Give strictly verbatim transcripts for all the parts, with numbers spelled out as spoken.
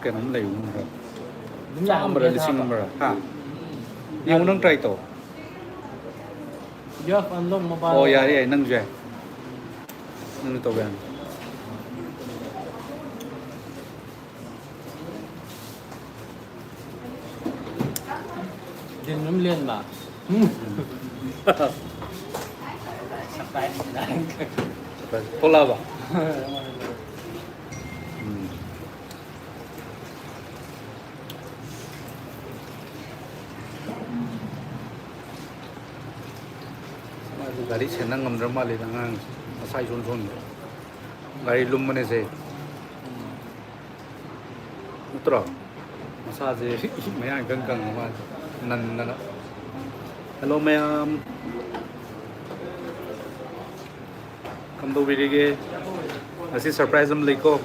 ꯀꯩꯅꯣꯝ ꯂꯩꯕꯅꯤ ꯈꯔ꯫ ꯑꯗꯨꯝ ꯆꯥꯝꯃꯔ ꯂꯤꯁꯤꯡ ꯑꯃꯔ ꯍꯥ? ꯌꯦꯡꯉꯨ, ꯅꯪ ꯇ꯭ꯔꯥꯏ ꯇꯧ꯫ You have unlocked mobile. ꯑꯣ, ꯌꯥꯔꯦ ꯌꯥꯔꯦ, ꯅꯪꯁꯨ ꯌꯥꯏ꯫ ꯅꯪꯁꯨ ꯇꯧꯕ ꯌꯥꯅꯤ꯫ ꯗꯤꯟ ꯑꯗꯨꯝ ꯂꯦꯟꯕ꯫ ꯊꯣꯛꯂꯛꯑꯕ? ꯎꯝ꯫ ꯃꯥꯁꯨ ꯒꯥꯔꯤ ꯁꯦꯟꯅ ꯉꯝꯗ꯭ꯔ ꯃꯥꯜꯂꯦꯗ ꯑꯉꯥꯡꯁꯦ, ꯃꯁꯥ ꯏꯁꯣꯟ ꯁꯣꯟꯕ꯫ ꯒꯥꯔꯤ ꯂꯨꯝꯕꯅꯦꯁꯦ꯫ ꯅꯠꯇ꯭ꯔꯣ? ꯃꯁꯥꯁꯦ ꯃꯌꯥꯡ ꯏꯀꯪ ꯀꯪꯉ ꯃꯥꯜꯂꯦ, ꯅꯟꯗꯅ꯫ ꯍꯦꯜꯂꯣ ꯃꯌꯥꯝ, ꯀꯝꯗꯧꯕꯤꯔꯤꯒꯦ? ꯉꯁꯤ ꯁꯔꯄ꯭ꯔꯥꯏꯖ ꯑꯃ ꯂꯩꯀꯣ,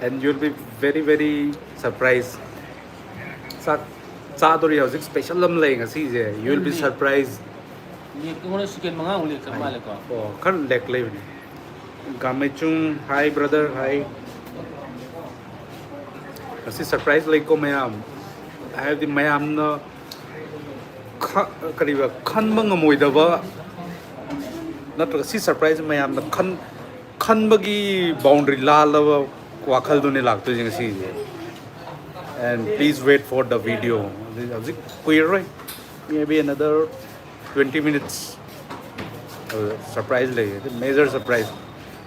and you will be very very surprised. ꯆꯥꯛ ꯆꯥꯗꯣꯔꯤ ꯍꯧꯖꯤꯛ, ꯁ꯭ꯄꯦꯁꯦꯜ ꯑꯃ ꯂꯩ ꯉꯁꯤꯁꯦ, you will be surprised. ꯂꯦꯛ ꯑꯩꯉꯣꯟꯗ ꯁꯦꯀꯦꯟ ꯃꯉꯥꯃꯨꯛ ꯂꯦꯛ ꯆꯠ ꯃꯥꯜꯂꯦꯀꯣ꯫ ꯑꯣ, ꯈꯔ ꯂꯦꯛ ꯂꯩꯕꯅꯦ꯫ ꯒꯥꯃꯩꯆꯨꯡ, hi brother, hi꯫ ꯉꯁꯤ ꯁꯔꯄ꯭ꯔꯥꯏꯖ ꯂꯩꯀꯣ ꯃꯌꯥꯝ, ꯍꯥꯏꯕꯗꯤ ꯃꯌꯥꯝꯅ ꯈ-, ꯀꯔꯤꯕ, ꯈꯟꯕ ꯉꯝꯃꯣꯏꯗꯕ, ꯅꯠꯇ꯭ꯔꯒ ꯁꯤ ꯁꯔꯄ꯭ꯔꯥꯏꯖ ꯃꯌꯥꯝꯅ ꯈꯟ-, ꯈꯟꯕꯒꯤ ꯕꯥꯎꯟꯗꯔꯤ ꯂꯥꯜꯂꯕ ꯋꯥꯈꯜꯗꯨꯅꯦ ꯂꯥꯛꯇꯣꯏꯁꯦ ꯉꯁꯤꯁꯦ꯫ And please wait for the video. ꯍꯧꯖꯤꯛ ꯀꯨꯏꯔꯔꯣꯏ, maybe another twenty minutes꯫ Surprise ꯂꯩꯌꯦ, major surprise,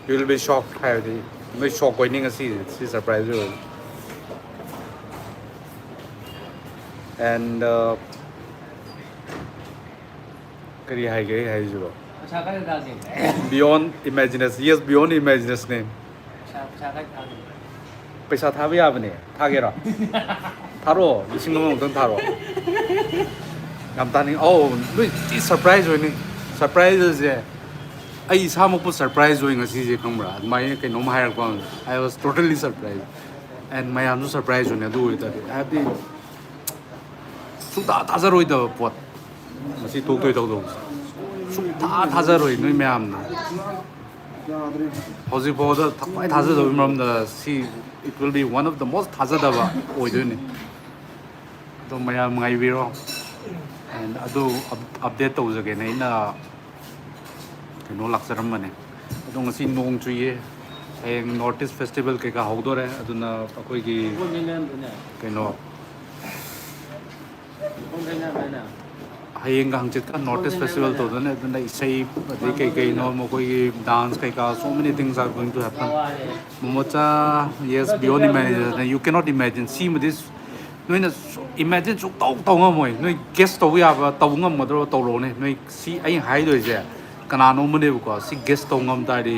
you will be shocked ꯍꯥꯏꯕꯗꯤ ꯅꯣꯏ ꯁꯣꯛ ꯑꯣꯏꯅꯤ ꯉꯁꯤ, ꯁꯤ ꯁꯔꯄ꯭ꯔꯥꯏꯖ ꯑꯣꯏ꯫ And uh, ꯀꯔꯤ ꯍꯥꯏꯒꯦ ꯑꯩ ꯍꯥꯏꯁꯤꯕꯣ? ꯄꯩꯁꯥ ꯀꯥꯏꯗ ꯊꯥꯁꯦ? Beyond imagination, yes, beyond imagination ꯅꯦ꯫ ꯄꯩꯁꯥ ꯄꯩꯁꯥ ꯀꯥꯏꯗ ꯊꯥꯁꯦ? ꯄꯩꯁꯥ ꯊꯥꯕ ꯌꯥꯕꯅꯦ, ꯊꯥꯒꯦꯔꯣ? ꯊꯥꯔꯛꯑꯣ, ꯂꯤꯁꯤꯡ ꯑꯃꯃꯨꯛꯇꯪ ꯊꯥꯔꯛꯑꯣ꯫ ꯌꯥꯝ ꯇꯥꯅꯤꯡ-, ꯑꯧ, ꯅꯣꯏ ꯊꯤ ꯁꯔꯄ꯭ꯔꯥꯏꯖ ꯑꯣꯏꯅꯤ꯫ ꯁꯔꯄ꯭ꯔꯥꯏꯖꯁꯦ ꯑꯩ ꯏꯁꯥꯃꯛꯄꯨ ꯁꯔꯄ꯭ꯔꯥꯏꯖ ꯑꯣꯏ ꯉꯁꯤꯁꯦ, ꯈꯪꯕ꯭ꯔꯥ? ꯑꯗꯨꯃꯥꯏꯅ ꯀꯩꯅꯣꯝ ꯍꯥꯏꯔꯛꯄ ꯑꯃ, I was totally surprised꯫ And ꯃꯌꯥꯝꯁꯨ ꯁꯔꯄ꯭ꯔꯥꯏꯖ ꯑꯣꯏꯅꯤ ꯑꯗꯨ ꯑꯣꯏꯇꯥꯔꯗꯤ, ꯍꯥꯏꯕꯗꯤ ꯁꯨꯡꯊꯥ ꯊꯥꯖꯔꯣꯏꯗꯕ ꯄꯣꯠ ꯃꯁꯤ ꯊꯣꯛꯇꯣꯏ ꯇꯧꯗꯧꯕꯁꯦ꯫ ꯁꯨꯡꯊꯥ ꯊꯥꯖꯔꯣꯏ ꯅꯣꯏ ꯃꯌꯥꯝꯅ꯫ ꯍꯧꯖꯤꯛꯐꯥꯎꯗ ꯈ꯭ꯋꯥꯏ ꯊꯥꯖꯗꯕꯒꯤ ꯃꯔꯝꯗ ꯁꯤ, it will be one of the most ꯊꯥꯖꯗꯕ ꯑꯣꯏꯗꯣꯏꯅꯤ꯫ ꯑꯗꯣ ꯃꯌꯥꯝ ꯉꯥꯏꯕꯤꯔꯣ꯫ And ꯑꯗꯨ ꯑꯞ-, update ꯇꯧꯖꯒꯦꯅ ꯑꯩꯅ ꯀꯩꯅꯣ ꯂꯥꯛꯆꯔꯝꯕꯅꯦ꯫ ꯑꯗꯣ ꯉꯁꯤ ꯅꯣꯡ ꯆꯨꯏꯌꯦ꯫ ꯍꯌꯦꯡ North East Festival ꯀꯩꯀꯥ ꯍꯧꯗꯣꯔꯦ꯫ ꯑꯗꯨꯅ ꯑꯩꯈꯣꯏꯒꯤ ꯀꯩꯅꯣ ꯍꯌꯦꯡꯒ ꯍꯪꯆꯤꯠꯀ North East Festival ꯇꯧꯗꯣꯏꯅꯦ꯫ ꯑꯗꯨꯅ ꯏꯁꯩ ꯑꯗꯩ ꯀꯩ ꯀꯩꯅꯣ ꯃꯈꯣꯏꯒꯤ dance ꯀꯩꯀꯥ, so many things are going to happen. ꯃꯣꯃꯣꯆꯥ, yes, beyond imagination, you cannot imagine꯫ ꯁꯤꯃꯗꯤ ꯅꯣꯏꯅ imagine ꯁꯨꯡꯇꯧ ꯇꯧ ꯉꯝꯃꯣꯏ꯫ ꯅꯣꯏ guess ꯇꯧꯕ ꯌꯥꯕ, ꯇꯧꯕ ꯉꯝꯒꯗ꯭ꯔꯣ? ꯇꯧꯔꯛꯑꯣꯅꯦ꯫ ꯅꯣꯏ ꯁꯤ ꯑꯩ ꯍꯥꯏꯗꯣꯏꯁꯦ ꯀꯅꯥꯅꯣꯝꯕꯅꯦꯕꯀꯣ꯫ ꯁꯤ guess ꯇꯧ ꯉꯝ ꯇꯥꯔꯗꯤ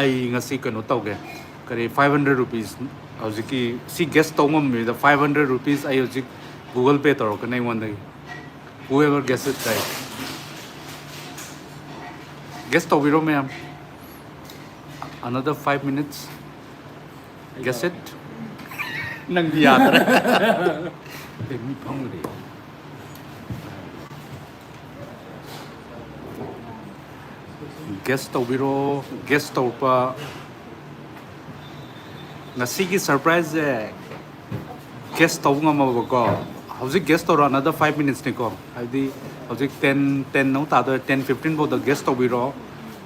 ꯑꯩ ꯉꯁꯤ ꯀꯩꯅꯣ ꯇꯧꯒꯦ꯫ ꯀꯔꯤ, five hundred rupees ꯍꯧꯖꯤꯛꯀꯤ ꯁꯤ guess ꯇꯧ ꯉꯝꯃꯤꯗ five hundred rupees ꯑꯩ ꯍꯧꯖꯤꯛ Google Pay ꯇꯧꯔꯛꯀꯅꯤ ꯑꯩꯉꯣꯟꯗꯒꯤ꯫ Whoever guess it right, guess ꯇꯧꯕꯤꯔꯣ ꯃꯌꯥꯝ꯫ Another five minutes. Guess it. ꯅꯪꯗꯤ ꯌꯥꯗ꯭ꯔꯦ꯫ ꯑꯦ, ꯃꯤ ꯐꯝꯒ꯭ꯔꯦ꯫ Guess ꯇꯧꯕꯤꯔꯣ꯫ Guess ꯇꯧꯔꯛꯄ꯫ ꯉꯁꯤꯒꯤ surpriseꯁꯦ guess ꯇꯧꯕ ꯉꯝꯃꯕꯀꯣ꯫ ꯍꯧꯖꯤꯛ guess ꯇꯧꯔꯣ, another five minutesꯅꯤꯀꯣ꯫ ꯍꯥꯏꯗꯤ ꯍꯧꯖꯤꯛ ten, ten ꯑꯃꯨꯛ ꯇꯥꯗꯣꯔꯦ, ten fifteen ꯐꯥꯎꯗ guess ꯇꯧꯕꯤꯔꯣ꯫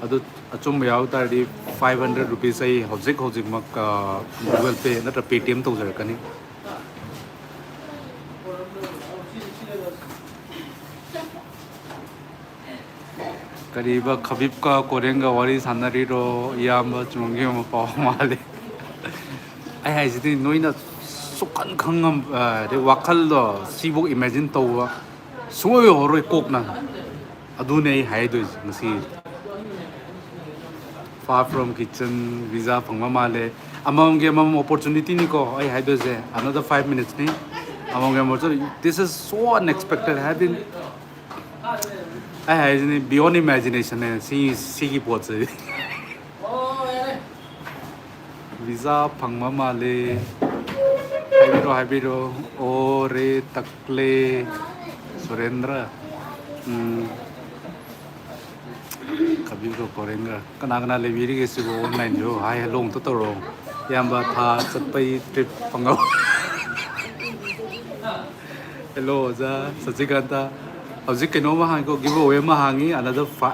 ꯑꯗꯨ ꯑꯆꯨꯝꯕ ꯌꯥꯎ ꯇꯥꯔꯗꯤ five hundred rupees ꯑꯩ ꯍꯧꯖꯤꯛ ꯍꯧꯖꯤꯛꯃꯛ, ꯑ, Google Pay ꯅꯠꯇ꯭ꯔ Paytm ꯇꯧꯖꯔꯛꯀꯅꯤ꯫ ꯀꯔꯤꯕ, ꯈꯕꯤꯕꯀ ꯀꯣꯔꯦꯟꯒ ꯋꯥꯔꯤ ꯁꯥꯟꯅꯔꯤꯔꯣ? ꯏꯌꯥꯝꯕ ꯆꯨꯝꯒꯤ ꯑꯃ ꯄꯥꯎ ꯃꯥꯜꯂꯤ꯫ ꯑꯩ ꯍꯥꯏꯁꯤꯗꯤ ꯅꯣꯏꯅ ꯁꯨꯛꯈꯟ ꯈꯪꯉꯝ-, ꯑ, ꯑꯗꯩ ꯋꯥꯈꯜꯗꯣ ꯁꯤꯕꯨ imagine ꯇꯧꯕ ꯁꯨꯡꯑꯣꯏ ꯑꯣꯏꯔꯔꯣꯏ ꯀꯣꯛꯅ꯫ ꯑꯗꯨꯅꯦ ꯑꯩ ꯍꯥꯏꯗꯣꯏꯁꯦ ꯉꯁꯤ꯫ Far from kitchen, visa ꯐꯪꯕ ꯃꯥꯜꯂꯦ꯫ ꯑꯃꯃꯝꯒꯤ ꯑꯃꯃꯝ opportunityꯅꯤꯀꯣ ꯑꯩ ꯍꯥꯏꯗꯣꯏꯁꯦ꯫ Another five minutesꯅꯤ꯫ ꯑꯃꯃꯝꯒꯤ ꯑꯃꯃꯝ opportunity. This is so unexpected, ꯍꯥꯏꯗꯤ ꯑꯩ ꯍꯥꯏꯁꯤꯅꯤ, beyond imaginationꯅꯦ ꯁꯤ, ꯁꯤꯒꯤ ꯄꯣꯠꯁꯤꯗꯤ꯫ Visa ꯐꯪꯕ ꯃꯥꯜꯂꯦ꯫ ꯍꯥꯏꯕꯤꯔꯣ, ꯍꯥꯏꯕꯤꯔꯣ꯫ ꯑꯣ ꯔꯦ ꯇꯛꯂꯦ ꯁꯨꯔꯦꯟꯗ꯭ꯔ꯫ ꯎꯝ꯫ ꯀꯣꯔꯦꯟꯒ ꯀꯅꯥ ꯀꯅꯥ ꯂꯩꯕꯤꯔꯤꯒꯦ ꯁꯤꯕꯨ? ꯑꯣꯟꯂꯥꯏꯟꯁꯨ ꯍꯥꯏ ꯍꯦꯜꯂꯣ ꯑꯝꯇ ꯇꯧꯔꯣ꯫ ꯏꯌꯥꯝꯕ ꯊꯥ ꯆꯠꯄꯩ ꯇ꯭ꯔꯤꯞ ꯐꯪꯉꯧ꯫ ꯍꯦꯜꯂꯣ ꯑꯣꯖꯥ ꯁꯆꯤꯀꯥꯟꯇ꯫ ꯍꯧꯖꯤꯛ ꯀꯩꯅꯣꯝꯃ ꯍꯥꯡꯉꯤꯀꯣ, ꯒꯤꯕ ꯑꯋꯦ ꯑꯃ ꯍꯥꯡꯉꯤ꯫ ꯑꯅꯗꯔ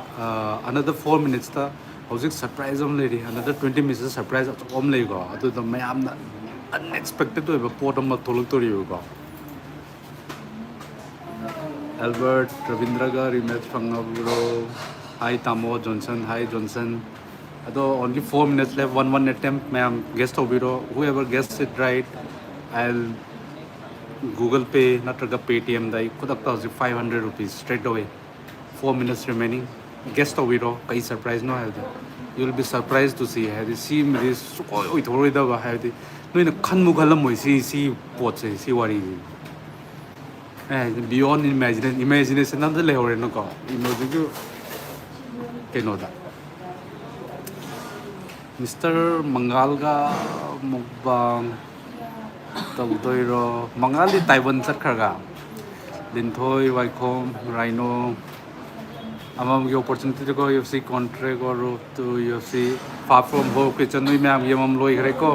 ꯑꯅꯗꯔ ꯐꯣꯔ ꯃꯤꯅꯤꯠꯁꯇ ꯍꯧꯖꯤꯛ ꯁꯔꯄ꯭ꯔꯥꯏꯖ ꯑꯃ ꯂꯩꯔꯤ꯫ ꯑꯅꯗꯔ ꯇ꯭ꯋꯦꯟꯇꯤ ꯃꯤꯅꯤꯠꯁꯇ ꯁꯔꯄ꯭ꯔꯥꯏꯖ ꯑꯆꯧꯕ ꯑꯃ ꯂꯩꯀꯣ꯫ ꯑꯗꯨꯗ ꯃꯌꯥꯝꯅ ꯑꯟꯑꯦꯛꯁꯄꯦꯛꯇꯦꯠ ꯑꯣꯏꯕ ꯄꯣꯠ ꯑꯃ ꯊꯣꯛꯂꯛꯇꯣꯔꯤꯕꯀꯣ꯫ ꯑꯦꯜꯕꯔꯠ ꯔꯕꯤꯟꯗ꯭ꯔꯒ ꯔꯤꯃꯦꯠꯁ ꯐꯪꯉꯕ꯭ꯔꯣ? ꯍꯥꯏ ꯇꯥꯃꯣ ꯖꯣꯟꯁꯟ꯫ ꯍꯥꯏ ꯖꯣꯟꯁꯟ꯫ ꯑꯗꯣ only four minutes left, one one attempt꯫ ꯃꯌꯥꯝ ꯒꯦꯁ ꯇꯧꯕꯤꯔꯣ꯫ Whoever guess it right, I'll Google Pay ꯅꯠꯇ꯭ꯔꯒ Paytmꯗ ꯑꯩ ꯈꯨꯗꯛꯇ ꯍꯧꯖꯤꯛ five hundred rupees straight away꯫ Four minutes remaining꯫ Guess ꯇꯧꯕꯤꯔꯣ ꯀꯩ ꯁꯔꯄ꯭ꯔꯥꯏꯖꯅꯣ ꯍꯥꯏꯕꯗꯣ꯫ You will be surprised to see꯫ ꯍꯥꯏꯗꯤ ꯁꯤꯃꯗꯤ ꯁꯨꯡꯑꯣꯏ ꯑꯣꯏꯊꯣꯛꯔꯣꯏꯗꯕ꯫ ꯍꯥꯏꯕꯗꯤ ꯅꯣꯏꯅ ꯈꯟꯕꯨ ꯈꯜꯂꯝꯃꯣꯏ ꯁꯤ ꯁꯤ ꯄꯣꯠꯁꯦ, ꯁꯤ ꯋꯥꯔꯤꯁꯦ꯫ ꯑꯦ, beyond imagination, imagination ꯑꯝꯇ ꯂꯩꯍꯧꯔꯦꯅꯀꯣ ꯏꯃꯣꯖꯤꯒꯤ ꯀꯩꯅꯣꯗ꯫ Mister ꯃꯉꯥꯜꯒ mukbang ꯇꯧꯗꯣꯏꯔꯣ? ꯃꯉꯥꯜꯗꯤ ꯇꯥꯏꯕꯟ ꯆꯠꯈ꯭ꯔꯒ꯫ ꯂꯤꯟꯊꯣꯏ ꯋꯥꯏꯈꯣꯝ ꯔꯥꯏꯅꯣ ꯑꯃꯃꯝꯒꯤ ꯑꯣꯄꯣꯔꯆꯨꯅꯤꯇꯤꯗꯀꯣ, U F C contract or rope to U F C. Far From Home kitchen ꯅꯣꯏ ꯃꯌꯥꯝꯒꯤ ꯑꯃꯃꯝ ꯂꯣꯏꯈ꯭ꯔꯦꯀꯣ꯫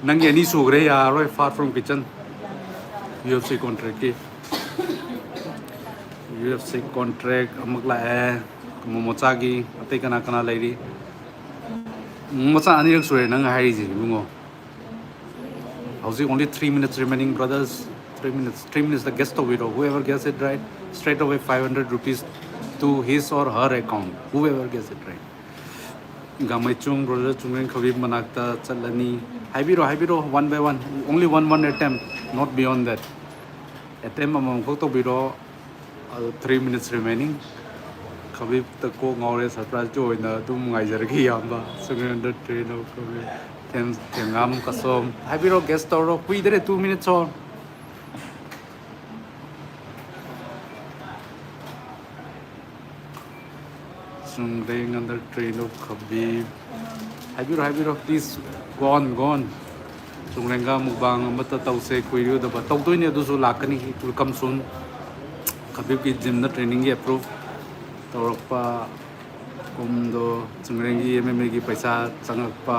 ꯅꯪꯒꯤ ꯑꯅꯤ ꯁꯨꯈ꯭ꯔꯦ, ꯌꯥꯔꯔꯣꯏ꯫ Far From Kitchen U F C ꯀꯣꯟꯇ꯭ꯔꯦꯛꯀꯤ꯫ ꯌꯨ ꯑꯦꯐ ꯁꯤ ꯀꯣꯟꯇ꯭ꯔꯦꯛ ꯑꯃꯨꯛ ꯂꯥꯛꯑꯦ꯫ ꯃꯣꯃꯣꯆꯥꯒꯤ ꯑꯇꯩ ꯀꯅꯥ ꯀꯅꯥ ꯂꯩꯔꯤ? ꯃꯣꯃꯣꯆꯥ ꯑꯅꯤꯔꯛ ꯁꯨꯔꯦ ꯅꯪ ꯍꯥꯏꯔꯤꯁꯦ ꯏꯕꯨꯡꯉꯣ꯫ ꯍꯧꯖꯤꯛ only three minutes remaining, brothers. Three minutes, three minutesꯇ ꯒꯦꯁ ꯇꯧꯕꯤꯔꯣ꯫ Whoever guess it right, straight away five hundred rupees to his or her account. Whoever guess it right. ꯒꯥꯃꯩꯆꯨꯡ brother ꯆꯨꯡꯂꯦꯟ ꯈꯕꯤꯞ ꯃꯅꯥꯛꯇ ꯆꯠꯂꯅꯤ꯫ ꯍꯥꯏꯕꯤꯔꯣ, ꯍꯥꯏꯕꯤꯔꯣ, one by one, only one one attempt, not beyond that. Attempt ꯑꯃꯃꯝꯈꯛ ꯇꯧꯕꯤꯔꯣ꯫ ꯑꯗꯣ three minutes remaining꯫ ꯈꯕꯤꯞꯇ ꯀꯣꯛ ꯉꯥꯎꯔꯦ, ꯁꯔꯄ꯭ꯔꯥꯏꯖꯀꯤ ꯑꯣꯏꯅ ꯑꯗꯨꯝ ꯉꯥꯏꯖꯔꯒꯦ ꯏꯌꯥꯝꯕ꯫ ꯁꯨꯡꯂꯦꯟꯗ train of ꯈꯕꯤꯞ꯫ ꯊꯦꯝ-, ꯊꯦꯝꯉꯥꯝ ꯀꯁꯣꯝ꯫ ꯍꯥꯏꯕꯤꯔꯣ, ꯒꯦꯁ ꯇꯧꯔꯣ, ꯀꯨꯏꯗꯔꯦ, two minutes ꯑꯣ꯫ ꯆꯨꯡꯂꯦꯟ under train of ꯈꯕꯤꯞ꯫ ꯍꯥꯏꯕꯤꯔꯣ, ꯍꯥꯏꯕꯤꯔꯣ, please, go on, go on꯫ ꯆꯨꯡꯂꯦꯟꯒ ꯃꯨꯛꯕꯥꯡ ꯑꯃꯠꯇ ꯇꯧꯁꯦ, ꯀꯨꯏꯔꯨꯗꯕ꯫ ꯇꯧꯗꯣꯏꯅꯦ, ꯑꯗꯨꯁꯨ ꯂꯥꯛꯀꯅꯤ, it will come soon꯫ ꯈꯕꯤꯞꯀꯤ ꯖꯤꯝꯗ trainingꯒꯤ approve ꯇꯧꯔꯛꯄ꯫ ꯀꯨꯝꯗꯣ ꯆꯨꯝꯔꯦꯡꯒꯤ ꯑꯦꯝ ꯑꯦꯝ ꯑꯦꯒꯤ ꯄꯩꯁꯥ ꯆꯪꯉꯛꯄ,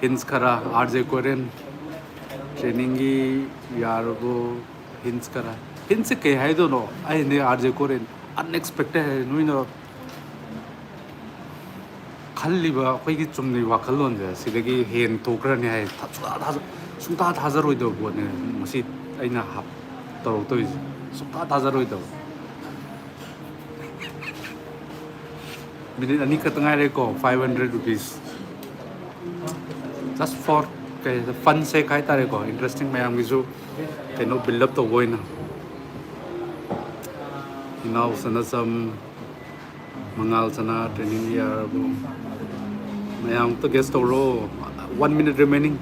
ꯍꯤꯟꯁ ꯈꯔ, ꯑꯥꯔ ꯖꯦ ꯀꯣꯔꯦꯟ ꯇ꯭ꯔꯦꯅꯤꯡꯒꯤ ꯌꯥꯔꯕꯣ, ꯍꯤꯟꯁ ꯈꯔ꯫ ꯍꯤꯟꯁꯁꯦ ꯀꯩ ꯍꯥꯏꯗꯣꯏꯅꯣ? ꯑꯩꯅꯦ ꯑꯥꯔ ꯖꯦ ꯀꯣꯔꯦꯟ, ꯑꯟꯑꯦꯛꯁꯄꯦꯛꯇꯦꯗ ꯍꯥꯏ꯫ ꯅꯣꯏꯅ ꯈꯜꯂꯤꯕ ꯑꯩꯈꯣꯏꯒꯤ ꯆꯨꯝꯅꯒꯤ ꯋꯥꯈꯜꯂꯣꯟꯁꯦ ꯁꯤꯗꯒꯤ ꯍꯦꯟ ꯊꯣꯛꯈ꯭ꯔꯅꯤ ꯍꯥꯏ ꯁꯨꯡꯊꯥ ꯊꯥꯖ-, ꯁꯨꯡꯊꯥ ꯊꯥꯖꯔꯣꯏꯗꯕ ꯄꯣꯠꯅꯦ ꯃꯁꯤ ꯑꯩꯅ ꯍꯥꯞ-, ꯇꯧꯔꯛꯇꯣꯏꯁꯦ꯫ ꯁꯨꯡꯊꯥ ꯊꯥꯖꯔꯣꯏꯗꯕ꯫ ꯃꯤꯅꯤꯠ ꯑꯅꯤ ꯈꯛꯇ ꯉꯥꯏꯔꯦꯀꯣ, five hundred rupees꯫ Just for ꯀꯩ, fun sake ꯍꯥꯏꯇꯥꯔꯦꯀꯣ, ꯏꯟꯇꯔꯦꯁꯇꯤꯡ ꯃꯌꯥꯝꯒꯤꯁꯨ ꯀꯩꯅꯣ build up ꯇꯧꯕ ꯑꯣꯏꯅ꯫ ꯏꯅꯥꯎ ꯁꯅꯥꯆꯝ, ꯃꯉꯥꯜ ꯁꯅꯥ ꯇ꯭ꯔꯦꯅꯤꯡ ꯌꯥꯔꯕꯣ? ꯃꯌꯥꯝ ꯑꯝꯇ ꯒꯦꯁ ꯇꯧꯔꯣ꯫ One minute remaining꯫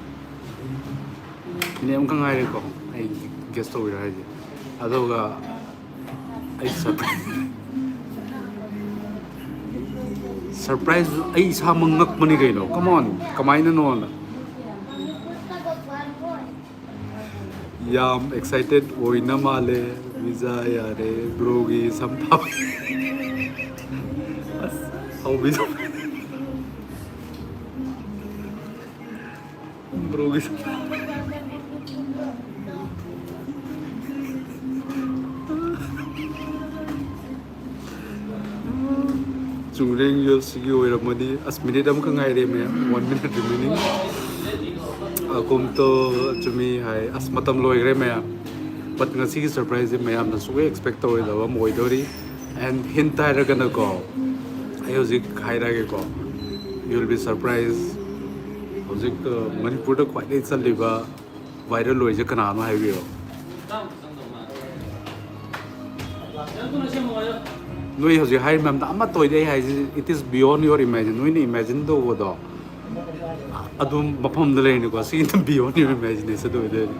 ꯃꯤꯅꯤꯠ ꯑꯃꯈꯛ ꯉꯥꯏꯔꯦꯀꯣ ꯑꯩ ꯒꯦꯁ ꯇꯧꯕꯤꯔꯣ ꯍꯥꯏꯁꯦ꯫ ꯑꯗꯨꯒ ꯑꯩ ꯁꯔꯄ꯭ꯔꯥꯏꯁ, ꯁꯔꯄ꯭ꯔꯥꯏꯁ ꯑꯩ ꯏꯁꯥꯃꯛ ꯉꯛꯄꯅꯤ ꯀꯩꯅꯣ꯫ Come on, ꯀꯃꯥꯏꯅꯅꯣꯅ꯫ ꯌꯥꯝ ꯑꯦꯛꯁꯥꯏꯇꯦꯠ ꯑꯣꯏꯅ ꯃꯥꯜꯂꯦ꯫ ꯚꯤꯖꯥ ꯌꯥꯔꯦ, ꯕ꯭ꯔꯣꯒꯤ ꯁꯝ ꯊꯥꯕ꯫ ꯑꯁ, ꯍꯧꯕꯤꯗꯣ꯫ ꯕ꯭ꯔꯣꯒꯤ ꯁꯝ꯫ ꯆꯨꯡꯔꯦꯡ ꯌꯨ ꯑꯦꯐ ꯁꯤꯒꯤ ꯑꯣꯏꯔꯝꯃꯗꯤ꯫ ꯑꯁ, ꯃꯤꯅꯤꯠ ꯑꯃꯈꯛ ꯉꯥꯏꯔꯦ ꯃꯌꯥꯝ, one minute remaining꯫ ꯑꯀꯨꯝꯇꯣ ꯆꯨꯃꯤ ꯍꯥꯏ꯫ ꯑꯁ, ꯃꯇꯝ ꯂꯣꯏꯈ꯭ꯔꯦ ꯃꯌꯥꯝ꯫ But ꯉꯁꯤꯒꯤ ꯁꯔꯄ꯭ꯔꯥꯏꯁꯁꯦ ꯃꯌꯥꯝꯅ ꯁꯨꯡꯑꯦꯛ ꯑꯦꯛꯁꯄꯦꯛ ꯇꯧꯔꯣꯏꯗꯕ ꯑꯃ ꯑꯣꯏꯗꯧꯔꯤ꯫ And hint ꯍꯥꯏꯔꯒꯅꯀꯣ, ꯑꯩ ꯍꯧꯖꯤꯛ ꯍꯥꯏꯔꯛꯑꯒꯦꯀꯣ, you will be surprised꯫ ꯍꯧꯖꯤꯛ, ꯑ, ꯃꯅꯤꯄꯨꯔꯗ ꯈ꯭ꯋꯥꯏꯗꯒꯤ ꯆꯠꯂꯤꯕ viral ꯑꯣꯏꯁꯦ ꯀꯅꯥꯅꯣ ꯍꯥꯏꯕꯤꯔꯣ? ꯅꯣꯏ ꯍꯧꯖꯤꯛ ꯍꯥꯏꯔꯤ ꯃꯌꯥꯝꯗ ꯑꯃꯠꯇ ꯑꯣꯏꯗꯦ ꯑꯩ ꯍꯥꯏꯁꯦ, it is beyond your imagine꯫ ꯅꯣꯏꯅ ꯏꯃꯦꯖꯤꯟ ꯇꯧꯕꯗꯣ ꯑꯗꯨꯝ ꯃꯐꯝꯗ ꯂꯩꯔꯤꯅꯤꯀꯣ꯫ ꯁꯤ beyond your imagination ꯑꯗꯨ ꯑꯣꯏꯗꯣꯏꯅꯤ꯫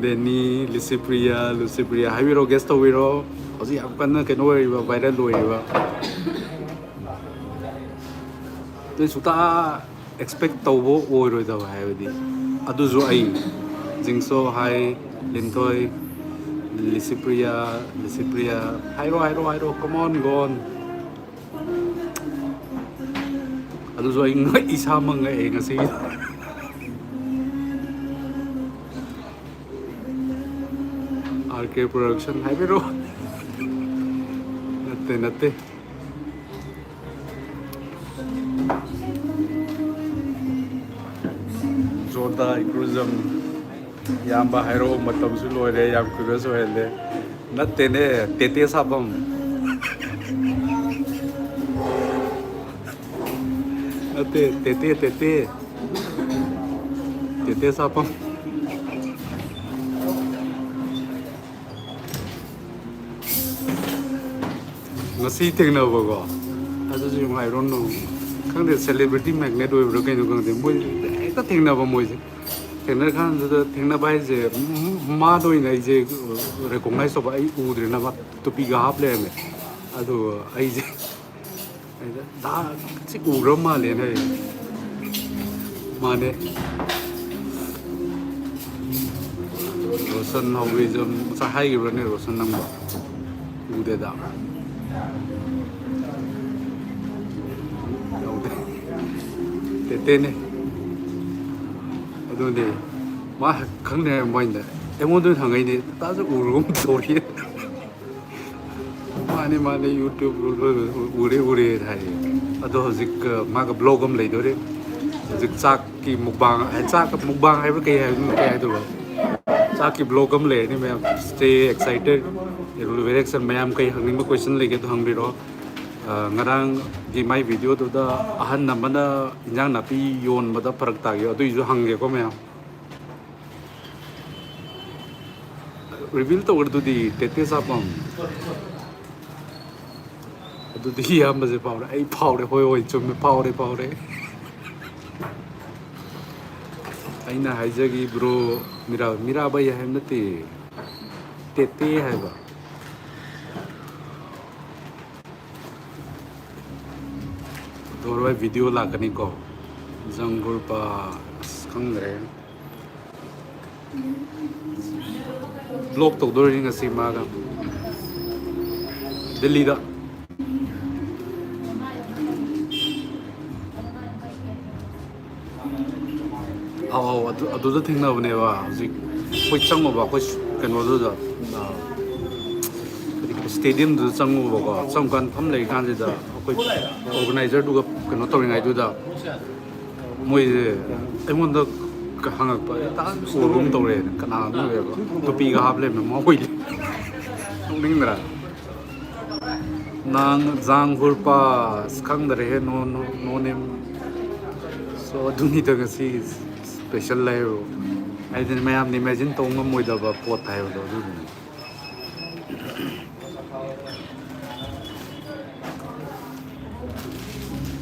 ꯗꯦꯅꯤ, ꯂꯨꯁꯤꯄ꯭ꯔꯤꯌꯥ, ꯂꯨꯁꯤꯄ꯭ꯔꯤꯌꯥ ꯍꯥꯏꯕꯤꯔꯣ, ꯒꯦꯁ ꯇꯧꯕꯤꯔꯣ꯫ ꯍꯧꯖꯤꯛ ꯌꯥꯝ ꯀꯟꯅ ꯀꯩꯅꯣ ꯑꯣꯏꯔꯤꯕ, viral ꯑꯣꯏꯔꯤꯕ꯫ ꯅꯣꯏ ꯁꯨꯛꯇꯥ ꯑꯦꯛꯁꯄꯦꯛ ꯇꯧꯕ ꯑꯣꯏꯔꯣꯏꯗꯕ ꯍꯥꯏꯕꯗꯤ꯫ ꯑꯗꯨꯁꯨ ꯑꯩ, ꯖꯤꯡꯁꯣ ꯍꯥꯏ, ꯂꯤꯟꯊꯣꯏ, ꯂꯤꯁꯤꯄ꯭ꯔꯤꯌꯥ, ꯂꯤꯁꯤꯄ꯭ꯔꯤꯌꯥ꯫ ꯍꯥꯏꯔꯣ, ꯍꯥꯏꯔꯣ, ꯍꯥꯏꯔꯣ꯫ Come on, go on꯫ ꯑꯗꯨꯁꯨ ꯑꯩ ꯉꯛ-, ꯏꯁꯥꯃꯛ ꯉꯛꯑꯦ ꯉꯁꯤ꯫ ꯑꯥꯔ ꯀꯦ ꯄ꯭ꯔꯣꯗꯛꯁꯟ ꯍꯥꯏꯕꯤꯔꯣ꯫ ꯅꯠꯇꯦ, ꯅꯠꯇꯦ꯫ ꯖꯣꯟꯗꯥ ꯏꯀ꯭ꯔꯨꯖꯝ꯫ ꯏꯌꯥꯝꯕ ꯍꯥꯏꯔꯛꯑꯣ, ꯃꯇꯝꯁꯨ ꯂꯣꯏꯔꯦ, ꯌꯥꯝ ꯀꯨꯏꯕꯁꯨ ꯑꯣꯏꯍꯜꯂꯦ꯫ ꯅꯠꯇꯦꯅꯦ, ꯇꯦꯇꯦ ꯁꯥꯐꯝ꯫ ꯅꯠꯇꯦ, ꯇꯦꯇꯦ, ꯇꯦꯇꯦ꯫ ꯇꯦꯇꯦ ꯁꯥꯐꯝ꯫ ꯉꯁꯤ ꯊꯦꯡꯅꯕꯀꯣ꯫ ꯑꯗꯨꯁꯨ ꯌꯥꯝ ꯏꯔꯣꯟ ꯅꯣꯡ꯫ ꯈꯪꯗꯦ, celebrity magnet ꯑꯣꯏꯕ꯭ꯔꯥ ꯀꯩꯅꯣ ꯈꯪꯗꯦ꯫ ꯃꯣꯏ ꯍꯦꯛꯇ ꯊꯦꯡꯅꯕ ꯃꯣꯏꯁꯦ꯫ ꯊꯦꯡꯅꯔ ꯀꯥꯟꯗꯨꯗ, ꯊꯦꯡꯅꯕ ꯍꯥꯏꯁꯦ, ꯃꯥꯗ ꯑꯣꯏꯅ ꯑꯩꯁꯦ recognize ꯇꯧꯕ꯫ ꯑꯩ ꯎꯗ꯭ꯔꯦꯅ ꯃꯥ ꯇꯨꯄꯤꯒ ꯍꯥꯞ ꯂꯩꯔꯝꯃꯦ꯫ ꯑꯗꯨ ꯑꯩꯁꯦ ꯑꯩꯗ ꯗꯥ ꯁꯤ ꯎꯈ꯭ꯔ ꯃꯥꯜꯂꯦꯅ ꯑꯩ꯫ ꯃꯥꯅꯦ꯫ ꯔꯣꯁꯟ ꯍꯧꯋꯤꯖꯝ ꯉꯁꯥꯏ ꯍꯥꯏꯈꯤꯕ꯭ꯔꯅꯦ ꯔꯣꯁꯟ ꯅꯪꯕꯣ? ꯎꯗꯦꯗ꯫ ꯌꯥꯎꯗꯦ꯫ ꯇꯦꯇꯦꯅꯦ꯫ ꯑꯗꯨꯅꯦ꯫ ꯃꯥ ꯈꯪꯅꯤ ꯍꯥꯏꯔꯝꯕ ꯋꯥꯅꯤꯗ꯫ ꯑꯩꯉꯣꯟꯗ ꯑꯣꯏꯅ ꯍꯪꯉꯛꯏꯅꯦ꯫ ꯇꯥꯁꯨ ꯎꯔꯒꯨꯝ ꯇꯧꯔꯤ꯫ ꯃꯥꯅꯦ, ꯃꯥꯅꯦ, YouTube ꯎꯔꯦ, ꯎꯔꯦ ꯍꯥꯏꯌꯦ꯫ ꯑꯗꯣ ꯍꯧꯖꯤꯛ, ꯑ, ꯃꯥꯒ vlog ꯑꯃ ꯂꯩꯗꯣꯔꯦ꯫ ꯍꯧꯖꯤꯛ ꯆꯥꯛꯀꯤ mukbang, ꯑ, ꯆꯥꯛ mukbang ꯍꯥꯏꯕ꯭ꯔꯥ ꯀꯩ ꯍꯥꯏꯕꯅꯣ, ꯀꯩ ꯍꯥꯏꯗꯣꯏꯕ? ꯆꯥꯛꯀꯤ vlog ꯑꯃ ꯂꯩꯔꯅꯤ ꯃꯌꯥꯝ꯫ Stay excited, very excited꯫ ꯃꯌꯥꯝ ꯀꯩ ꯍꯪꯅꯤꯡꯕ question ꯂꯩꯒꯦ ꯑꯗꯨ ꯍꯪꯕꯤꯔꯣ꯫ ꯑ, ꯉꯔꯥꯡꯒꯤ ꯃꯥꯏ videoꯗꯨꯗ ꯑꯍꯟ ꯑꯃꯅ ꯏꯟꯖꯥꯡ ꯅꯥꯄꯤ ꯌꯣꯟꯕꯗ ꯐꯔꯛ ꯇꯥꯈꯤꯕ, ꯑꯗꯨꯒꯤꯁꯨ ꯍꯪꯒꯦꯀꯣ ꯃꯌꯥꯝ꯫ Reveal ꯇꯧꯈ꯭ꯔꯗꯨꯗꯤ ꯇꯦꯇꯦ ꯁꯥꯐꯝ꯫ ꯑꯗꯨꯗꯤ ꯏꯌꯥꯝꯕꯁꯦ ꯐꯥꯎꯔꯦ꯫ ꯑꯩ ꯐꯥꯎꯔꯦ꯫ ꯍꯣꯏ, ꯍꯣꯏ, ꯆꯨꯝꯃꯦ꯫ ꯐꯥꯎꯔꯦ, ꯐꯥꯎꯔꯦ꯫ ꯑꯩꯅ ꯍꯥꯏꯖꯈꯤ bro, ꯃꯤꯔꯥ-, ꯃꯤꯔꯥꯕꯥꯏ ꯍꯥꯏꯕ ꯅꯠꯇꯦ, ꯇꯦꯇꯦ ꯍꯥꯏꯕ꯫ ꯗꯣꯔꯣꯏ video ꯂꯥꯛꯀꯅꯤꯀꯣ꯫ ꯖꯪꯒꯨꯔꯄꯥ, ꯑꯁ, ꯈꯪꯗ꯭ꯔꯦ꯫ Vlog ꯇꯧꯗꯣꯔꯤꯅꯤ ꯉꯁꯤ ꯃꯥꯒ ꯗꯤꯜꯂꯤꯗ꯫ ꯑꯧ, ꯑꯗꯨ, ꯑꯗꯨꯗ ꯊꯦꯡꯅꯕꯅꯦꯕ꯫ ꯍꯧꯖꯤꯛ ꯑꯩꯈꯣꯏ ꯆꯪꯉꯨꯕ, ꯑꯩꯈꯣꯏ ꯀꯩꯅꯣꯗꯨꯗ, ꯑ, ꯀꯔꯤ, ꯀꯔꯤ, ꯁ꯭ꯇꯦꯗꯤꯌꯝꯗꯨꯗ ꯆꯪꯉꯨꯕꯀꯣ꯫ ꯆꯪꯉꯀꯥꯟꯗ ꯐꯝ ꯂꯩꯔꯤꯀꯥꯟꯁꯤꯗ ꯑꯩꯈꯣꯏ ꯑꯣꯔꯒꯅꯥꯏꯖꯔꯗꯨꯒ ꯀꯩꯅꯣ ꯇꯧꯔꯤꯉꯩꯗꯨꯗ ꯃꯣꯏꯁꯦ ꯑꯩꯉꯣꯟꯗ ꯍꯪꯉꯛꯄ, ꯍꯦꯛꯇ ꯎꯕꯒꯨꯝ ꯇꯧꯔꯦꯅ꯫ ꯀꯅꯥꯅꯣ ꯍꯥꯏꯕ? ꯇꯨꯄꯤꯒ ꯍꯥꯞ ꯂꯩꯔꯝꯃꯦ ꯃꯣꯏ꯫ ꯅꯣꯛꯅꯤꯡꯗ꯭ꯔꯥ? ꯅꯪ ꯖꯥꯡ ꯍꯨꯔꯄꯥ, ꯑꯁ, ꯈꯪꯗ꯭ꯔꯦꯍꯦ, no, no, no name꯫ So, ꯑꯗꯨꯅꯤꯗ ꯉꯁꯤ ꯁ꯭ꯄꯦꯁꯦꯜ ꯍꯥꯏꯕꯨ꯫ ꯍꯥꯏꯗꯤ ꯃꯌꯥꯝꯅ ꯏꯃꯦꯖꯤꯟ ꯇꯧ ꯉꯝꯃꯣꯏꯗꯕ ꯄꯣꯠ ꯍꯥꯏꯕꯗꯣ ꯑꯗꯨꯗꯨꯅꯤ꯫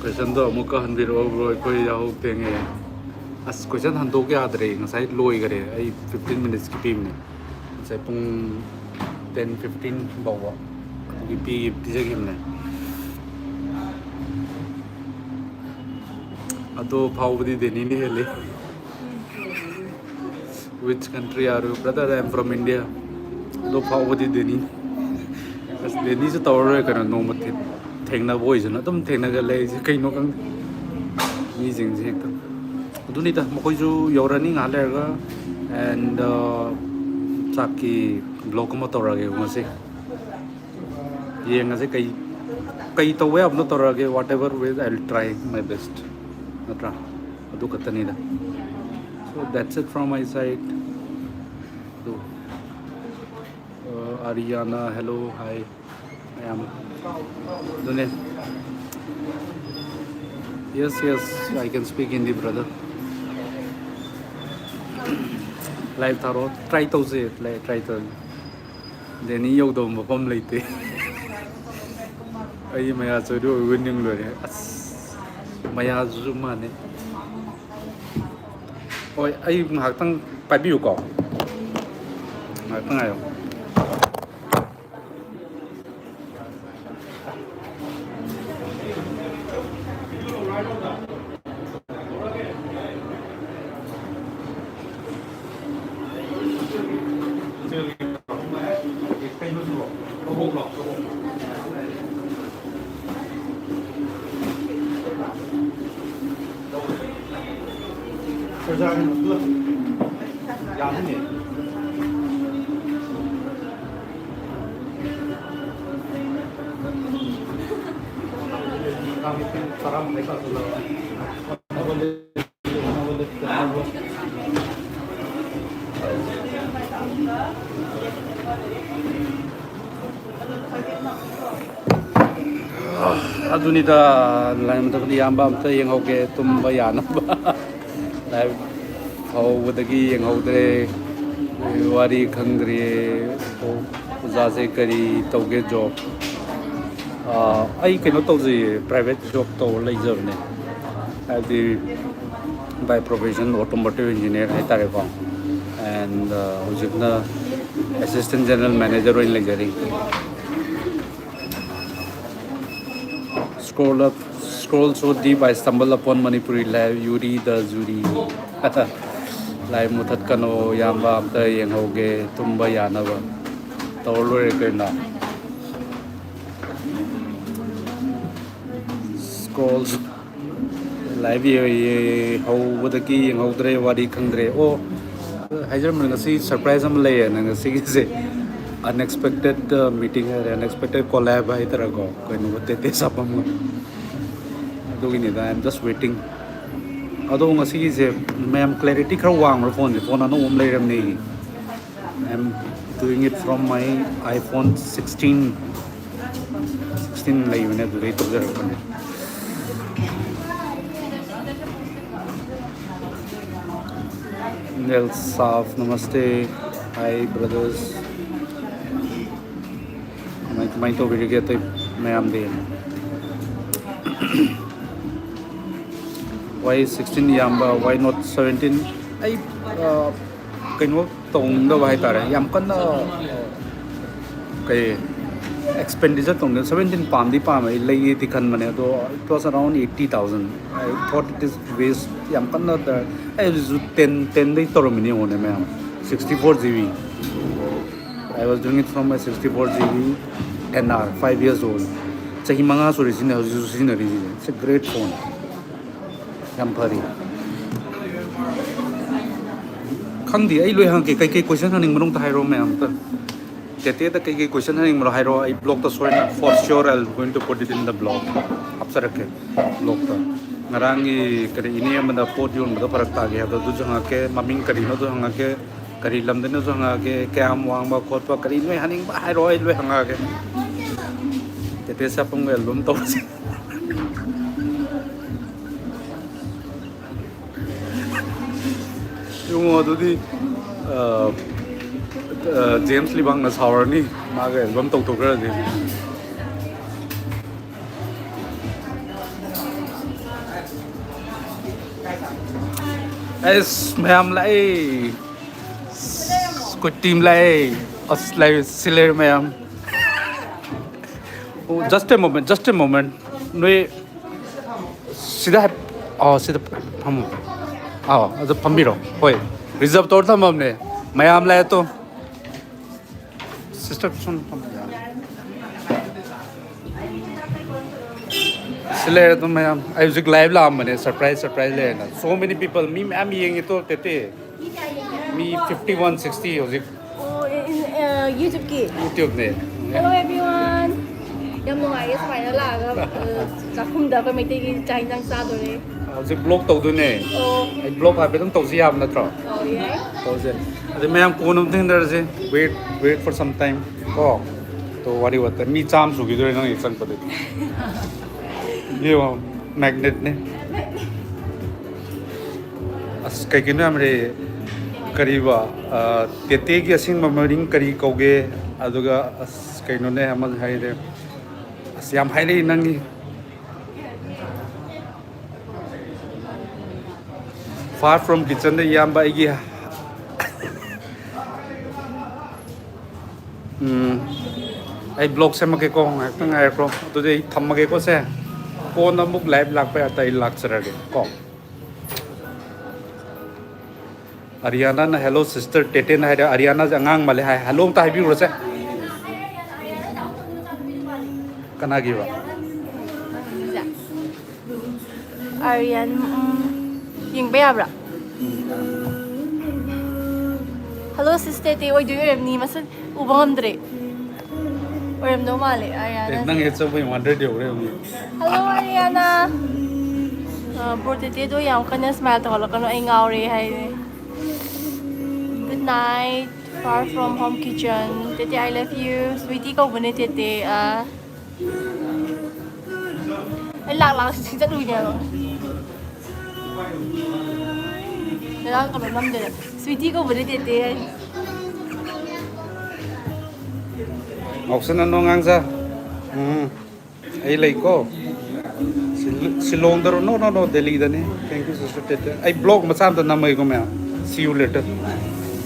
ꯀꯣꯏꯁꯟꯗꯣ ꯑꯃꯨꯛꯀ ꯍꯟꯕꯤꯔꯛꯑꯣ, ꯕ꯭ꯔꯣ, ꯑꯩꯈꯣꯏ ꯌꯥꯍꯧ ꯊꯦꯡꯉꯦ꯫ ꯑꯁ, ꯀꯣꯏꯁꯟ ꯍꯟꯗꯣꯛ ꯌꯥꯗ꯭ꯔꯦ, ꯉꯁꯥꯏ ꯂꯣꯏꯈꯔꯦ꯫ ꯑꯩ ꯐꯤꯐꯇꯤꯟ ꯃꯤꯅꯤꯠꯁꯀꯤ ꯄꯤꯕꯅꯦ, ꯉꯁꯥꯏ ꯄꯨꯡ ꯇꯦꯟ ꯐꯤꯐꯇꯤꯟ ꯐꯥꯎꯕ꯫ ꯑꯗꯨꯒꯤ ꯄꯤ-, ꯄꯤꯖꯈꯤꯕꯅꯦ꯫ ꯑꯗꯣ ꯐꯥꯎꯕꯗꯤ ꯗꯦꯅꯤꯅ ꯍꯦꯜꯂꯤ꯫ Which country are you? Brother, I am from India. ꯑꯗꯣ ꯐꯥꯎꯕꯗꯤ ꯗꯦꯅꯤ꯫ ꯑꯁ, ꯗꯦꯅꯤꯁꯨ ꯇꯧꯔꯔꯣꯏ ꯀꯩꯅꯣ, ꯅꯣꯡꯃ ꯊꯦ-, ꯊꯦꯡꯅꯕ ꯑꯣꯏꯁꯅꯨ꯫ ꯑꯗꯨꯝ ꯊꯦꯡꯅꯒꯜꯂꯦ ꯑꯩꯁꯦ, ꯀꯩꯅꯣ ꯈꯪꯗꯦ꯫ ꯃꯤꯁꯤꯡꯁꯦ ꯍꯦꯛꯇ꯫ ꯑꯗꯨꯅꯤꯗ, ꯃꯈꯣꯏꯁꯨ ꯌꯧꯔꯅꯤ ꯉꯥꯏꯍꯥꯛ ꯂꯩꯔꯒ꯫ And, uh, ꯆꯥꯛꯀꯤ vlog ꯑꯃ ꯇꯧꯔꯛꯑꯒꯦ ꯉꯁꯤ꯫ ꯌꯦꯡꯉꯁꯦ ꯀꯩ, ꯀꯩ ꯇꯧꯕ ꯌꯥꯕꯅꯣ ꯇꯧꯔꯛꯑꯒꯦ, whatever way, I will try my best, ꯅꯠꯇ꯭ꯔꯥ? ꯑꯗꯨ ꯈꯛꯇꯅꯤꯗ꯫ So that's it from my side. ꯑꯗꯨ, ꯑ, ꯑꯔꯤꯌꯥꯅꯥ, hello, hi, ꯃꯌꯥꯝ꯫ ꯑꯗꯨꯅꯦ꯫ Yes, yes, I can speak Hindi, brother. Live ꯊꯥꯔꯣ, try ꯇꯧꯁꯦ, try, try ꯇꯧꯁꯦ꯫ ꯗꯦꯅꯤ ꯌꯧꯗꯕ ꯃꯐꯝ ꯂꯩꯇꯦ꯫ ꯑꯩ ꯃꯌꯥ ꯆꯣꯏꯔꯦ, ꯑꯣꯏꯕꯣꯏ ꯅꯤꯡ ꯂꯣꯏꯔꯦ꯫ ꯑꯁ, ꯃꯌꯥꯁꯤꯁꯨ ꯃꯥꯟꯅꯩ꯫ ꯍꯣꯏ, ꯑꯩ ꯉꯥꯏꯍꯥꯛꯇꯪ ꯄꯥꯏꯕꯤꯌꯨꯀꯣ, ꯉꯥꯏꯍꯥꯛꯇꯪ ꯉꯥꯏꯌꯣ꯫ ꯑꯗꯨꯅꯤꯗ, ꯂꯥꯏ ꯃꯊꯛꯇ ꯏꯌꯥꯝꯕ ꯑꯝꯇ ꯌꯦꯡꯍꯧꯒꯦ, ꯇꯨꯝꯕ ꯌꯥꯅꯕ꯫ ꯂꯥꯏ ꯍꯧꯕꯗꯒꯤ ꯌꯦꯡꯍꯧꯗ꯭ꯔꯦ, ꯋꯥꯔꯤ ꯈꯪꯗ꯭ꯔꯦ꯫ ꯑꯣꯖꯥꯁꯦ ꯀꯔꯤ ꯇꯧꯒꯦ ꯖꯣꯕ? ꯑꯥ, ꯑꯩ ꯀꯩꯅꯣ ꯇꯧꯖꯩꯌꯦ, ꯄ꯭ꯔꯥꯏꯚꯦꯠ ꯖꯣꯕ ꯇꯧꯔ ꯂꯩꯖꯕꯅꯦ꯫ ꯍꯥꯏꯕꯗꯤ, by profession automotive engineer ꯍꯥꯏꯇꯥꯔꯦꯀꯣ꯫ And, ꯑꯥ, ꯍꯧꯖꯤꯛꯅ assistant general manager ꯑꯣꯏꯅ ꯂꯩꯖꯔꯤ꯫ Scroll up, scroll so deep, I stumble upon Manipuri life, Yuri the Jury. ꯂꯥꯏ ꯃꯨꯊꯠꯀꯅꯣ, ꯏꯌꯥꯝꯕ ꯑꯝꯇ ꯌꯦꯡꯍꯧꯒꯦ, ꯇꯨꯝꯕ ꯌꯥꯅꯕ꯫ ꯇꯧꯔ ꯂꯣꯏꯔꯦ ꯀꯩꯅꯣ꯫ Scrolls live ꯌꯦ-, ꯌꯦ-, ꯍꯧꯕꯗꯒꯤ ꯌꯦꯡꯍꯧꯗ꯭ꯔꯦ, ꯋꯥꯔꯤ ꯈꯪꯗ꯭ꯔꯦ꯫ ꯑꯣ, ꯍꯥꯏꯖꯔꯝꯕꯅꯦ, ꯉꯁꯤ surprise ꯑꯃ ꯂꯩꯌꯦꯅ꯫ ꯉꯁꯤꯒꯤꯁꯦ unexpected, uh, meeting ꯍꯥꯏꯔꯦ, unexpected collab ꯍꯥꯏꯇꯥꯔꯦꯀꯣ, ꯀꯩꯅꯣꯒ, ꯇꯦꯇꯦ ꯁꯥꯄꯝꯒ꯫ ꯑꯗꯨꯒꯤꯅꯤꯗ, I am just waiting꯫ ꯑꯗꯣ ꯉꯁꯤꯒꯤꯁꯦ ꯃꯌꯥꯝ clarity ꯈꯔ ꯋꯥꯡꯕ꯭ꯔꯥ ꯐꯣꯟꯁꯦ? ꯐꯣꯟ ꯑꯅꯧꯕ ꯑꯃ ꯂꯩꯔꯝꯅꯦ꯫ I am doing it from my iPhone sixteen, sixteen ꯂꯩꯕꯅꯦ, ꯑꯗꯨꯗꯩ ꯇꯧꯖꯔꯛꯄꯅꯦ꯫ Nel Saf, namaste. Hi, brothers. ꯀꯃꯥꯏ, ꯀꯃꯥꯏꯅ ꯇꯧꯕꯤꯔꯤꯒꯦ ꯑꯇꯩ ꯃꯌꯥꯝꯗꯤ? Why sixteen ꯏꯌꯥꯝꯕ, why not seventeen? ꯑꯩ, ꯑ, ꯀꯩꯅꯣ ꯇꯧꯅꯤꯡꯗꯕ ꯍꯥꯏꯇꯥꯔꯦ, ꯌꯥꯝ ꯀꯟꯅ, ꯑ, ꯀꯩ, expenditure ꯇꯧꯅꯤꯡꯗꯕ꯫ Seventeen ꯄꯥꯝꯗꯤ ꯄꯥꯝꯃꯦ, ꯑꯩ ꯂꯩꯒꯦꯗꯤ ꯈꯟꯕꯅꯦ, ꯑꯗꯣ it was around eighty thousand. I thought it is waste, ꯌꯥꯝ ꯀꯟꯅ ꯗ-, ꯑꯩ ꯍꯧꯖꯤꯛꯁꯨ ten, ten ꯗꯩ ꯇꯧꯔꯝꯃꯤꯅꯦ, ꯌꯦꯡꯉꯣꯅꯦ ꯃꯌꯥꯝ, sixty-four GB. I was doing it from my sixty-four GB ten R, five years old. ꯆꯍꯤ ꯃꯉꯥ ꯁꯨꯔꯦ ꯁꯤꯖꯤꯟꯅ-, ꯍꯧꯖꯤꯛꯁꯨ ꯁꯤꯖꯤꯟꯅꯔꯤꯁꯤꯅꯦ꯫ It's a great phone. ꯌꯥꯝ ꯐꯔꯤ꯫ ꯈꯪꯗꯦ, ꯑꯩ ꯂꯣꯏ ꯍꯪꯉꯛꯀꯦ꯫ ꯀꯩꯀꯩ ꯀꯣꯏꯁꯟ ꯍꯪꯅꯤꯡꯕꯅꯣ ꯑꯝꯇ ꯍꯥꯏꯔꯣ ꯃꯌꯥꯝ ꯑꯝꯇ꯫ ꯇꯦꯇꯦꯗ ꯀꯩꯀꯩ ꯀꯣꯏꯁꯟ ꯍꯪꯅꯤꯡꯕꯅꯣ ꯍꯥꯏꯔꯣ, ꯑꯩ ꯕ꯭ꯂꯣꯛꯇ ꯁꯣꯏꯅ, for sure I'll going to put it in the blog, ꯍꯥꯞꯆꯔꯛꯀꯦ ꯕ꯭ꯂꯣꯛꯇ꯫ ꯉꯔꯥꯡꯒꯤ ꯀꯔꯤ, ꯏꯅꯦ ꯑꯃꯗ ꯄꯣꯠ ꯌꯣꯟꯕꯗꯣ ꯐꯔꯛ ꯇꯥꯒꯦ ꯍꯥꯏꯕꯗꯣ ꯑꯗꯨꯁꯨ ꯍꯪꯉꯛꯀꯦ, ꯃꯃꯤꯡ ꯀꯔꯤꯅꯣ ꯑꯗꯨ ꯍꯪꯉꯛꯀꯦ, ꯀꯔꯤ ꯂꯝꯗꯩꯅꯣꯁꯨ ꯍꯪꯉꯛꯑꯒꯦ, ꯀꯌꯥꯝ ꯋꯥꯡꯕ ꯈꯣꯠꯄ ꯀꯔꯤ ꯅꯣꯏ ꯍꯥꯏꯅꯤꯡꯕ ꯍꯥꯏꯔꯣ, ꯑꯩ ꯂꯣꯏ ꯍꯪꯉꯛꯑꯒꯦ꯫ ꯇꯦꯇꯦ ꯁꯥꯄꯝꯒ ꯑꯦꯜꯕꯝ ꯇꯧꯔꯁꯦ꯫ ꯏꯕꯨꯡꯉꯣ, ꯑꯗꯨꯗꯤ, ꯑ, ꯑ, ꯖꯦꯝꯁ ꯂꯤꯕꯥꯡꯅ ꯁꯥꯎꯔꯅꯤ, ꯃꯥꯒ ꯑꯦꯜꯕꯝ ꯇꯧꯊꯣꯛꯈ꯭ꯔꯗꯤ꯫ ꯑꯩꯁ, ꯃꯌꯥꯝ ꯂꯥꯛꯑꯦ꯫ ꯑꯩꯈꯣꯏ ꯇꯤꯝ ꯂꯥꯛꯑꯦ꯫ ꯑꯁ, ꯂꯥꯛꯑꯦ, ꯁꯤ ꯂꯩꯔꯦ ꯃꯌꯥꯝ꯫ ꯑꯣ, just a moment, just a moment. ꯅꯣꯏ ꯁꯤꯗ ꯍꯥꯏ-, ꯑꯣ, ꯁꯤꯗ ꯐꯝꯃꯣ꯫ ꯑꯥꯎ, ꯑꯗꯨ ꯐꯝꯕꯤꯔꯣ꯫ ꯍꯣꯏ, ꯔꯤꯖꯥꯕ ꯇꯧꯔ ꯊꯝꯃꯕꯅꯦ꯫ ꯃꯌꯥꯝ ꯂꯥꯛꯑꯦ ꯇꯣ꯫ ꯁꯤꯁꯇꯔ ꯁꯣꯝ ꯐꯝꯕꯤꯌꯣ꯫ ꯁꯤ ꯂꯩꯔꯦ ꯑꯗꯨꯝ ꯃꯌꯥꯝ꯫ ꯑꯩ ꯍꯧꯖꯤꯛ ꯂꯥꯏꯚ ꯂꯥꯛꯑꯝꯕꯅꯦ, ꯁꯔꯄ꯭ꯔꯥꯏꯁ, ꯁꯔꯄ꯭ꯔꯥꯏꯁ ꯂꯩꯔꯦꯅ꯫ So many people, ꯃꯤ ꯃꯌꯥꯝ ꯌꯦꯡꯉꯦ ꯇꯣ, ꯇꯦꯇꯦ꯫ ꯃꯤ fifty one, sixty ꯍꯧꯖꯤꯛ꯫ ꯑꯣ, in, uh, YouTube-ꯀꯤ? YouTube-ꯅꯦ꯫ Hello everyone. ꯌꯥꯝ ꯅꯨꯡꯉꯥꯏꯌꯦ ꯁꯨꯃꯥꯏꯅ ꯂꯥꯛꯑꯒ, ꯑ, ꯆꯥꯛꯈꯨꯝꯗ ꯑꯩꯈꯣꯏ ꯃꯩꯇꯩꯒꯤ ꯆꯥꯛ ꯏꯟꯁꯥꯡ ꯆꯥꯗꯣꯔꯦ꯫ ꯍꯧꯖꯤꯛ ꯕ꯭ꯂꯣꯛ ꯇꯧꯗꯣꯏꯅꯦ꯫ ꯑꯣ꯫ ꯑꯩ ꯕ꯭ꯂꯣꯛ ꯍꯥꯏꯐꯦꯠꯇꯪ ꯇꯧꯁꯤ ꯌꯥꯕ ꯅꯠꯇ꯭ꯔꯣ? ꯑꯣ, ꯌꯥꯏ꯫ ꯇꯧꯁꯦ꯫ ꯑꯗꯩ ꯃꯌꯥꯝ ꯀꯣꯟꯅ ꯑꯃꯨꯛ ꯊꯦꯡꯅꯔꯁꯦ꯫ Wait, wait for some time. ꯀꯣ꯫ ꯇꯣ, ꯋꯥꯔꯤ ꯋꯥꯇꯥꯏ꯫ ꯃꯤ ꯆꯥꯝꯃ ꯁꯨꯈꯤꯗꯣꯔꯦ ꯅꯪ ꯍꯦꯛ ꯆꯪꯉꯛꯄꯗꯗꯤ꯫ ꯌꯦꯡꯉꯣ, ꯃꯦꯒꯅꯦꯠꯅꯦ꯫ ꯑꯁ, ꯀꯩꯒꯤꯅꯣ ꯌꯥꯝ ꯔꯦ-, ꯀꯔꯤꯕ, ꯑ, ꯇꯦꯇꯦꯒꯤ ꯑꯁꯦꯡꯕ ꯃꯃꯤꯡ ꯀꯔꯤ ꯀꯧꯒꯦ? ꯑꯗꯨꯒ, ꯑꯁ, ꯀꯩꯅꯣꯅꯦ ꯑꯃ ꯍꯥꯏꯔꯦ꯫ ꯑꯁ, ꯌꯥꯝ ꯍꯥꯏꯔꯛꯏ ꯅꯪꯒꯤ꯫ Far from kitchen-ꯗ ꯏꯌꯥꯝꯕ ꯑꯩꯒꯤ꯫ ꯎꯝ, ꯑꯩ ꯕ꯭ꯂꯣꯛ ꯁꯦꯝꯃꯛꯀꯦꯀꯣ, ꯉꯥꯏꯍꯥꯛꯇꯪ ꯉꯥꯏꯔꯛꯈ꯭ꯔꯣ꯫ ꯑꯗꯨꯗꯤ ꯑꯩ ꯊꯝꯃꯒꯦꯀꯣ ꯁꯦ꯫ ꯀꯣꯟꯅ ꯑꯃꯨꯛ ꯂꯥꯏꯚ ꯂꯥꯛꯄ ꯌꯥꯗ ꯑꯩ ꯂꯥꯛꯆꯔꯒꯦ ꯀꯣ꯫ ꯑꯔꯤꯌꯥꯅꯥꯅ "Hello sister", ꯇꯦꯇꯦꯅ ꯍꯥꯏꯔꯦ꯫ ꯑꯔꯤꯌꯥꯅꯥꯁꯦ ꯑꯉꯥꯡ ꯃꯥꯜꯂꯦ ꯍꯥꯏ꯫ Hello ꯑꯝꯇ ꯍꯥꯏꯕꯤꯔꯨꯔꯁꯦ꯫ ꯀꯅꯥꯒꯤꯕ? ꯑꯥꯔꯌꯟ, ꯎꯝ, ꯌꯦꯡꯕ ꯌꯥꯕ꯭ꯔꯥ? Hello, sister, ꯇꯦꯇꯦ ꯑꯣꯏꯗꯣꯏ ꯑꯣꯏꯔꯝꯅꯤ, ꯃꯁꯛ ꯎꯕ ꯉꯝꯗ꯭ꯔꯦ꯫ ꯑꯣꯏꯔꯝꯗꯧ ꯃꯥꯜꯂꯦ, ꯑꯦ, ꯑꯔꯤꯌꯥꯅ꯫ ꯅꯪ ꯍꯦꯛ ꯆꯪꯕ ꯌꯦꯡꯉꯣ, hundred ꯌꯧꯔꯦ ꯍꯧꯖꯤꯛ꯫ Hello, ꯑꯔꯤꯌꯥꯅ꯫ ꯑ, bro, ꯇꯦꯇꯦꯗꯣ ꯌꯥꯝ ꯀꯟꯅ smile ꯇꯧꯍꯜꯂꯛꯀꯅꯨ, ꯑꯩ ꯉꯥꯎꯔꯦ ꯍꯥꯏꯔꯦ꯫ Good night, far from home kitchen. ꯇꯦꯇꯦ, I love you. Sweetie ꯀꯧꯕꯅꯦ ꯇꯦꯇꯦ꯫ ꯑ, ꯑꯩ ꯂꯥꯛ ꯂꯥꯛ ꯁꯤ ꯆꯠꯂꯨꯏꯅꯦꯕ꯫ ꯉꯔꯥꯡ ꯀꯩꯅꯣ ꯅꯝꯗꯣꯏꯅꯦ꯫ Sweetie ꯀꯧꯕꯅꯦ ꯇꯦꯇꯦ ꯍꯥꯏ꯫ ꯉꯥꯎꯁꯟꯅꯅꯣ, ꯉꯥꯡꯖ꯫ ꯎꯝ꯫ ꯑꯩ ꯂꯩꯀꯣ꯫ ꯁꯤ-, ꯁꯤꯂꯣꯡꯗꯔꯣ? No, no, no, ꯗꯦꯜꯂꯤꯗꯅꯤ꯫ Thank you, sister ꯇꯦꯇꯦ꯫ ꯑꯩ vlog ꯃꯆꯥ ꯑꯝꯇ ꯅꯝꯃꯒꯦꯀꯣ, ꯃꯌꯥꯝ꯫ See you later.